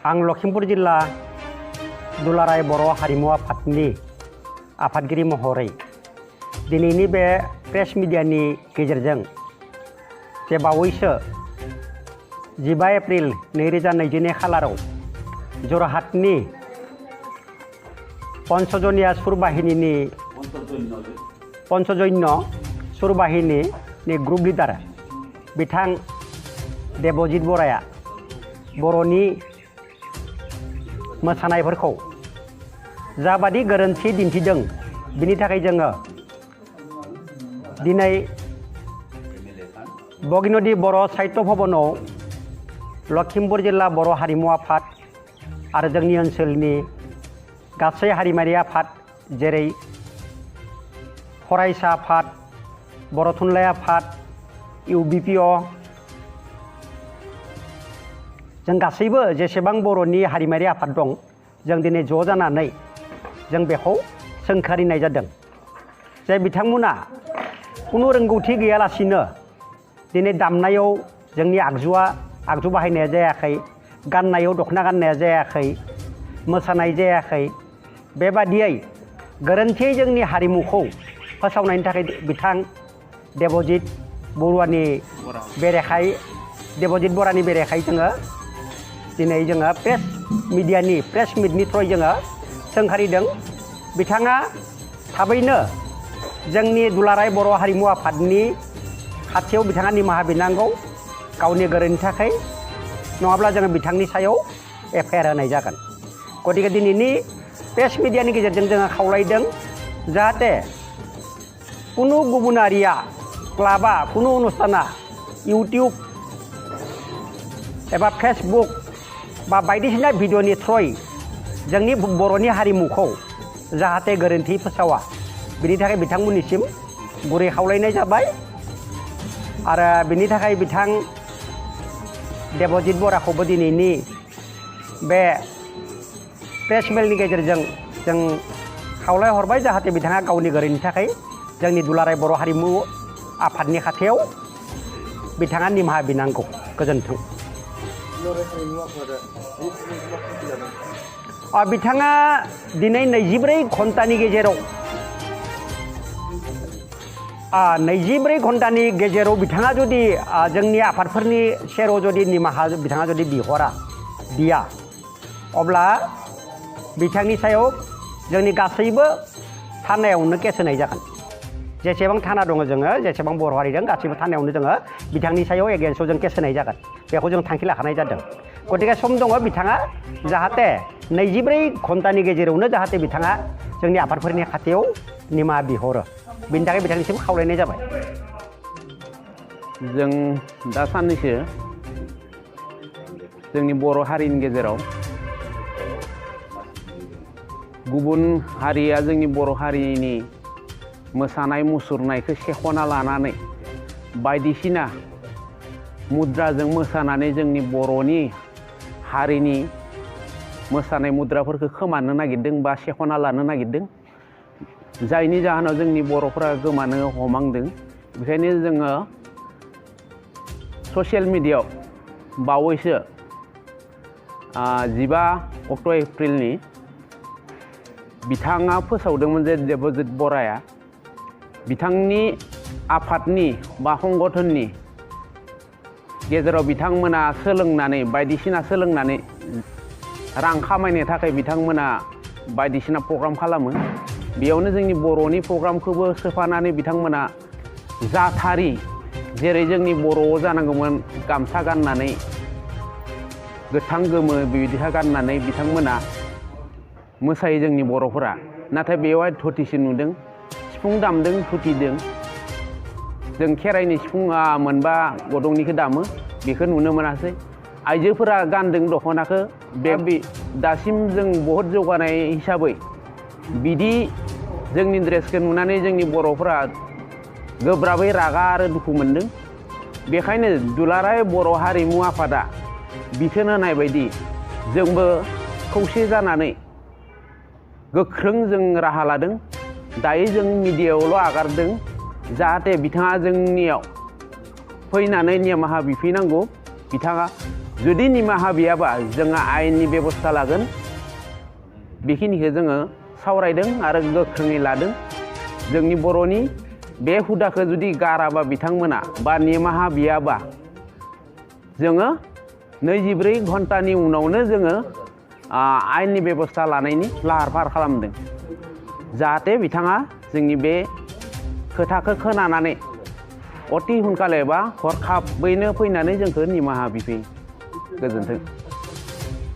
आं लखिमपुर जिल्ला दुलाराय बर' हारिमु आफादनि आफादगिरि महरै दिनैनि बे प्रेस मिडियानि गेजेरजों जे बावैसो 15 एप्रिल 2022 खालाराव जरहाटनि पंचजनिया सुर बाहिनीनि पंचजन्य सुर बाहिनीनि ग्रुप लिडार बिथां देबजित बराया बर'नि मोसानायफोरखौ जाबादि गोरोन्थि दिन्थिदों बिनि थाखाय जोङो दिनै बगिनदी बर' साहित्य भवनाव लखिमपुर जिल्ला बर' हारिमु आफाद आरो जोंनि ओनसोलनि गासै हारिमायारि आफाद जेरै फरायसा आफाद बर' थुनलाइ आफाद UBPO जों गासैबो जेसेबां बर'नि हारिमायारि आफाद दं जों दिनै ज' जानानै जों बेखौ सोंखारिनाय जादों जे बिथांमोना खुनु रोंगौथि गैयालासिनो दिनै दामनायाव जोंनि आगजु बाहायनाया जायाखै गाननायाव दखना गाननाया जायाखै मोसानाय जायाखै बेबादियै गोरोन्थियै जोंनि हारिमुखौ फोसावनायनि थाखाय बिथां देबजित बरानि बेरेखायै जोङो दिनै जोङो प्रेस मिटनि थ्रुयै जोङो सोंखारिदों बिथाङा थाबैनो जोंनि दुलाराय बर' हारिमु आफादनि खाथियाव बिथाङा निमाहा बिनांगौ गावनि गोरोन्थिनि थाखाय नङाब्ला जोङो बिथांनि सायाव FIR होनाय जागोन गतिके दिनैनि प्रेस मिडियानि गेजेरजों जोङो खावलायदों जाहाथे कुनु गुबुनारिया क्लाबा कुनु अनुष्ठाना YouTube एबा फेसबुक बा बायदिसिना भिडिअनि थ्रुयै जोंनि बर'नि हारिमुखौ जाहाथे गोरोन्थि फोसावा बिनि थाखाय बिथांमोननिसिम गुरै खावलायनाय जाबाय आरो बिनि थाखाय बिथां देबजित बराखौबो दिनैनि बे प्रेस मेलनि गेजेरजों जों खावलायहरबाय जाहाथे बिथाङा गावनि गोरोन्थिनि थाखाय जोंनि दुलाराय बर' हारिमु आफादनि खाथियाव बिथाङा निमाहा बिनांगौ गोजोन्थों बिथाङा दिनै 24 घन्टानि गेजेराव 24 घन्टानि गेजेराव बिथाङा जुदि जोंनि आफादफोरनि सेराव जुदि निमाहा बिथाङा जुदि बिया अब्ला बिथांनि सायाव जोंनि गासैबो थानायावनो केस होनाय जागोन जेसेबां थाना दङ जोङो जेसेबां बर' हारि दं गासैबो थानायावनो जोङो बिथांनि सायाव एगेन्स्टआव जों केस होनाय जागोन बेखौ जों थांखि लाखानाय जादों गतिके सम दङ बिथाङा जाहाथे 24 घन्टानि गेजेरावनो जाहाथे बिथाङा जोंनि आफादफोरनि खाथियाव निमाहा बिहरो बिनि थाखाय बिथांनिसिम खावलायनाय जाबाय जों दा साननैसो जोंनि बर' हारिनि गेजेराव गुबुन हारिया जोंनि बर' हारिनि मोसानाय मुसुरनायखौ सेखना लानानै बायदिसिना मुद्राजों मोसानानै जोंनि बर'नि हारिनि मोसानाय मुद्राफोरखौ खोमानो नागिरदों बा सेखना लानो नागिरदों जायनि जाहोनाव जोंनि बर'फोरा गोमानो हमहांदों बेखायनो जोङो ससियेल मिडियायाव बावैसो 15 एप्रिलनि बिथाङा फोसावदोंमोन जे देबजित बराया बिथांनि आफादनि बा संगठननि गेजेराव बिथांमोना बायदिसिना सोलोंनानै रां खामायनो थाखाय बिथांमोना बायदिसिना प्रग्राम खालामो बेयावनो जोंनि बर'नि प्रग्रामखौबो सोफानानै बिथांमोना जाथारि जेरै जोंनि बर'आव जानांगौमोन गामसा गाननानै गोथां गोमो बिदिहा गाननानै बिथांमोना मोसायो जोंनि बर'फोरा नाथाय बेवहाय धोतिसो नुदों सिफुं दामदों धुतिदों जों खेराइनि सिफुङा मोनबा गदंनिखौ दामो बेखौ नुनो मोनासै आइजोफोरा गानदों दख'नाखौ दासिम जों बहुत जौगानाय हिसाबै बिदि जोंनि ड्रेसखौ नुनानै जोंनि बर'फोरा गोब्राबै रागा आरो दुखु मोनदों बेखायनो दुलाराय बर' हारिमु आफादा बिथोन होनाय बायदि जोंबो खौसे जानानै गोख्रों जों राहा लादों दायो जों मिडियायावल' आगारदों जाहाथे बिथाङा जोंनियाव फैनानै निमाहा बिफैनांगौ बिथाङा जुदि निमाहा बियाबा जोङो आयेननि बेबस्था लागोन बेखिनिखौ जोङो सावरायदों आरो गोख्रोङै लादों। जोंनि बर'नि बे हुदाखौ जुदि गाराबा बिथांमोना बा निमाहा बियाबा जोङो 24 घन्टानि उनावनो जोङो आयेननि बेबस्था लानायनि लाहार फाहार खालामदों जाहाथे बिथाङा जोंनि बे खोथाखौ खोनानानै अति हुनखाले बा हरखाबैनो फैनानै जोंखौ निमाहा बिफैयो। गोजोन्थों।